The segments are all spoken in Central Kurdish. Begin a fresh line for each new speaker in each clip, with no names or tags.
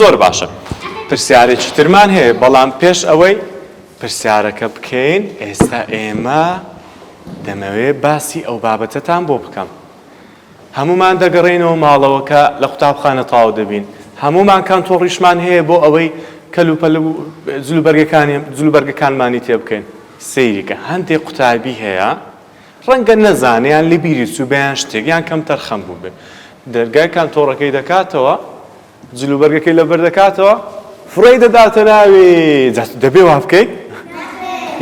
زۆر باشە پرسیارێکی ترمان هەیە بەڵام پێش ئەوەی پرسیارەکە بکەین ئێستا ئێمە دەمەوێ باسی ئەو بابەتەتان بۆ بکەم هەموومان دەگەڕێینەوە ماڵەوە کە لە قوتابخانە تەواو دەبین هەموومان کانتۆڕیشمان هەیە بۆ ئەوەی کەلوپەل و جلوبەرگەکانی جلوبەرگەکانمانی تێ بکەین سەیریکە هەندێک قوتابی هەیە ڕەنگە نەزانێ یان لەبیری چووبێ یان شتێک یان کەمتەرخەم بووبێ دەرگای کانتۆڕەکەی دەکاتەوە جلوبەرگەکەی لەبەر دەکاتەوە فڕێی دەداتە ناوی جا دەبێ وا بکەیت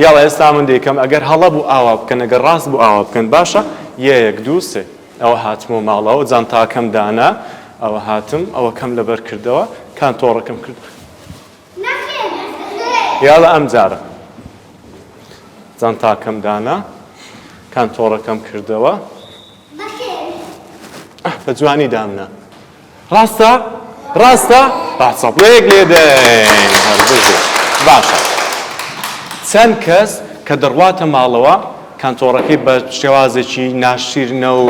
یاڵا ئێستا من دەیکەم ئەگەر هەڵە بوو ئاوا بکەن ئەگەر ڕاست بوو ئاوا بکەن باشە یەک دوو سێ ئەوە هاتمەوە ماڵەوە جانتاکەم دانا ئەوە هاتم ئەوەکەم لەبەر کردەوە کانتۆڕەکەم کرد یاڵا ئەم جارە جانتاکەم دانا کانتۆڕەکەم کردەوە بە جوانی دامنا ڕاستە؟ ڕاستە؟ با چەپڵەیەک لێدەین هەر بژی. باشە چەند کەس کە دەڕواتە ماڵەوە کانتۆڕەکەی بە شێوازێکی ناشیرنە و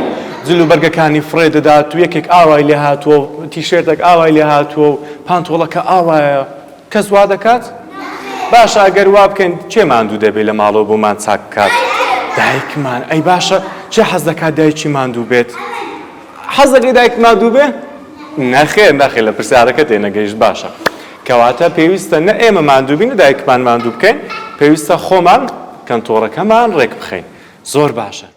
جل و بەرگەکانی فڕێ دەدات و یەکێک ئاوای لێ هاتووە و تیشێرتێک ئاوای لێ هاتووە و پانتۆڵەکە ئاوایە کەس وا دەکات؟ باشە ئەگەر وا بکەین کێ ماندوو دەبێت لە ماڵەوە بۆمان چاک بکات؟ دایکمان ئەی باشە کێ حەز دەکات دایکی ماندوو بێت؟ حەز دەکەی دایکت ماندوو بێ؟ نەخێر نەخێر لە پرسیارەکە تێنەگەیشت باشە کەواتە پێویستە نە ئێمە ماندوو بین نە دایکمان ماندوو بکەین پێویستە خۆمان کەنتۆڕەکەمان ڕێک بخەین زۆر باشە.